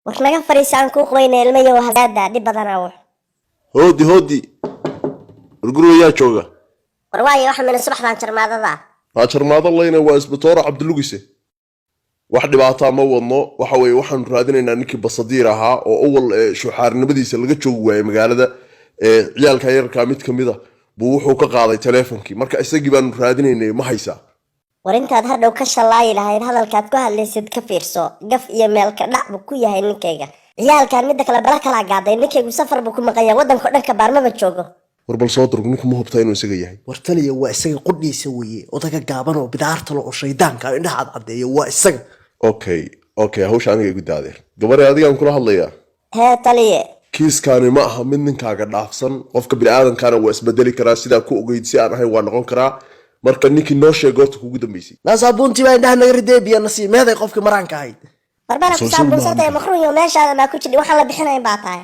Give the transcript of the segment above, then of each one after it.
War naga fadhiisa, aan kuu qubayna. Ilmayow, hadaada dhib badanaa wux. Hoodi, hoodi, war guriga yaa jooga? War waayo, waxa mina subaxdan jarmaadada? Haa, jarmaado layna, waa isbatoora Cabdilugise. Wax dhibaataa ma wadno. Waxa weye, waxaanu raadinaynaa ninkii Basadiir ahaa oo awal shuxaarnimadiisa laga joogi waayay magaalada. Ciyaalka yararkaa mid ka mid a buu wuxuu ka qaaday taleefonkii. Marka isagii baanu raadinaynay, ma haysaa? War intaad hadhow ka shallaayi lahayd, hadalkaad ku hadlaysid ka fiirso. Gaf iyo meelka dhac buu ku yahay ninkayga ciyaalkan. Midda kale, bala kalaa gaaday. Ninkaygu safar buu ku maqan yahay, waddanka o dhan ka baarmaba joogo. War bal soo durug, ninku ma hubtaa inuu isaga yahay? War taliya, waa isaga qudhiisa weeye. Odaga gaaban oo bidaarta lo oo shaydaanka oo indhaha cadcadeeya, waa isaga. Okay, hawsha aniga igu daadeer. Gabare, adigaan kula hadlayaa. Hee, taliye. Kiiskaani ma aha mid ninkaaga dhaafsan. Qofka biniaadamkaana waa isbedeli karaa, sidaa ku ogeyd si aan ahayn waa noqon karaa. Marka ninkii noo sheeg goorta kugu dambeysay. Naasaabuuntii baa indhaha naga ridee, biyo nasiib. Meeday qofkii maraanka ahayd? Barbara ku Soo saabuunsantay. soo. Makruunyo, meeshaada maa ku jidhi? Waxaan la bixinayn baa tahay.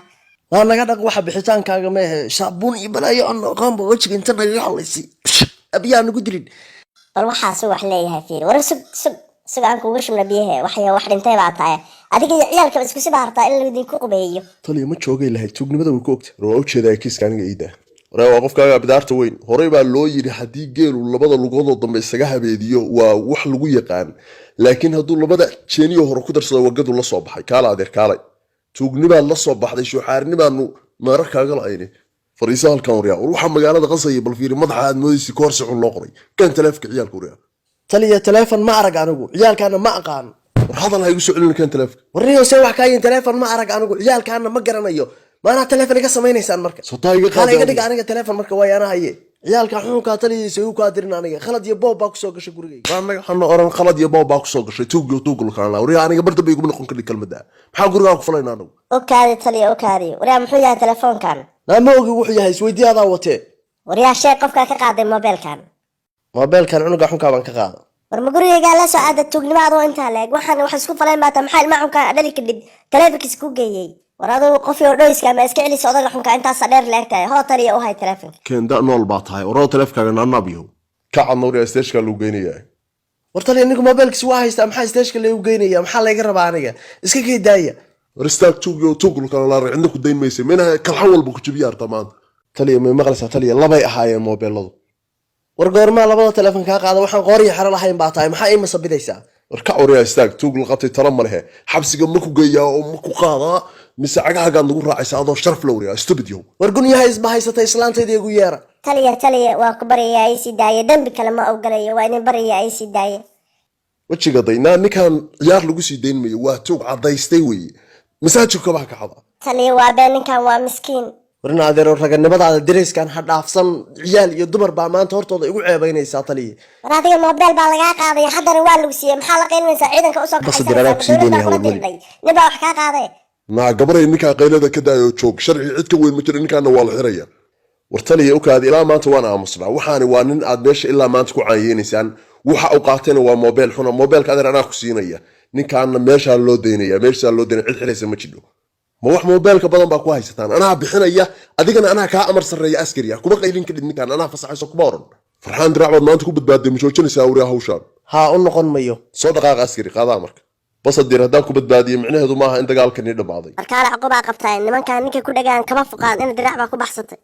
Waa naga dhaq waxa bixitaankaaga meehe. Saabuun iyo balaayo aan aqaanba wejiga inta nagaga hadlaysay, abiyaa nagu dilin. Bal waxaasu wax leeyahay, fiiri. War sug, sug, sug, aan kuuga shubna biyahe. Waxya wax dhintay baa tahay. Adiga iyo ciyaalkaba isku si baa rabtaa in laydinku qubeeyo. Taliya, ma joogay lahayd, tuugnimada way ku ogta. War waa ujeedaa, kiiska aniga iidaa. Waree, waa qofkaaga bidaarta weyn. Horey baa loo yidhi, haddii geelu labada lugoodoo dambe isaga habeediyo, waa wax lagu yaqaan, laakiin hadduu labada jeeniyo hore ku darsado, wagadu la soo baxay. Kaala adeer, kaalay. Tuugnibaad la soo baxday, shuxaarnibaanu meerar kaaga la-ayne. Fariisa halkan, waryaa. War waxaa magaalada qasaya bal fiiri. Madaxa aad moodaysi koorsi xun loo qoray. Kan taleefka ciyaalka, waryaa. Taliya, taleefon ma arag anigu, ciyaalkaana ma aqaan. War hadal ha igu soo celin, kan taleefka. Warniyo, see wax kaayin? Taleefon ma arag anigu, ciyaalkaana ma garanayo. Maanaa taleefon iga samaynaysaan marka? Sotaa iga Kaala iga qaaday. Dhiga aniga taleefon marka, waay ana haye. Ciyaalka xunkaa, taliya, isagu kaa dirin aniga. Khalad iyo boob baa kusoo gashay gurigayga. Anaga hana oran khalad iyo boob baa kusoo gashay. Tuugyo tuuglo kalana. Waryaa, aniga mar dambe iguma noqon kadhi kelmadda. Maxaa gurigaa ku falayna anagu? U kaadi, taliya, u kaadi. Waryaa, muxuu yahay telefoonkan? Naa, ma ogi wuxuu yahay, isweydii, adaa watee. Waryaa, sheeg qofkaa ka qaaday mobeelkan. Moobeelkan cunuga xunkaa baan ka qaada. War ma gurigaygaa la soo aada tuugnimo adoo intaa leeg? Waxaan wax isku falayn baata. Maxaa ilmaha xunkaa dhali kadhib taleefonkiisa ku geeyey? War adugu qofii oo dhoyska ma iska celisa odaga xunka intaasa dheer leegtahay? Hoo, taliya, u hay taleefonka. Keenda, nool baa tahay. Waroo taleefkaaga naanaab yahow ka cadna. Waryaa, isteeshkaa lagu geynayaa. War taliya, ninku moobeelkiisa waa haystaa. Maxaa isteeshka laygu geynaya? Maxaa layga rabaa aniga? Iska kay daaya. War istaag, tuugyo tuuglo kalana laara. Cidna ku dayn maysa minaha, kalxan walba ku jabiya arta maanta. Taliya, may maqlaysaa? Taliya, labay ahaayeen moobeeladu. War goormaa labada teleefon kaa qaada? Waxaan qooriyo xero lahayn baa tahay. Maxaa ii masabidaysaa? War kac, waryaa, istaag. Tuug la qabtay tala ma lehe. Xabsiga ma ku geeyaa oo ma ku qaadaa, mise cagahagaad nagu raacaysa adoo sharaf la? Waryaa, stupid yahow. War gun yahay, isba haysata, islaantayda igu yeera. Taliya, taliya, waa ku baryayaa, ii sii daaye. Dembi kale ma ogolayo, waa idin baryayaa, ii sii daaye. Wejiga daynaa, ninkan ciyaar lagu sii dayn mayo. Waa tuug caddaystay weeye, masaajidka baa ka xada. Taliya, waa been, ninkan waa miskiin. War in adeero, raganimadaada dirayskan ha dhaafsan. Ciyaal iyo dumar baa maanta hortooda igu ceebaynaysaa, taliya. War adiga moobeel baa lagaa qaaday, haddana waa lagu siiyey. Maxaa la qaylinaysaa? Ciidanka usoo Bas diraa ku sii daynaya, kula hawlweli. dirday, nin baa wax kaa qaaday. Naa gabaray, ninkaa qaylada ka daayo, joog. Sharci cid ka weyn ma jiro, ninkaana waa la xiraya. War taliya, u kaadi. Ilaa maanta waan aamusnaa. Waxaani waa nin aad meesha ilaa maanta ku caanyeynaysaan. Waxa uu qaatayna waa moobeel xuna. Moobeelka adeer anaa ku siinaya, ninkaana meeshaa loo daynaya, meeshaa loo daynaya. Cid xiraysa ma jidho. Ma wax moobeelka badan baa ku haysataan? Anaa bixinaya, adigana anaa kaa amar sarreeya. Askariya kuma qaylin kadhid, ninkaan anaa fasaxayso kuma oran. Farxaan Diraac baad maanta ku badbaaday. Ma joojinaysaa, wariyaa, hawshaan? Haa, u noqon mayo. Soo dhaqaaqa, askari, qaadaa marka. Basadir, haddaan ku badbaadiyo, micnaheedu maaha in dagaalkanii dhammaaday. Markaale cuqubaa qabtaa nimankan. Ninka ku dhagaan kama fuqaan ina Diraac baa ku baxsatay.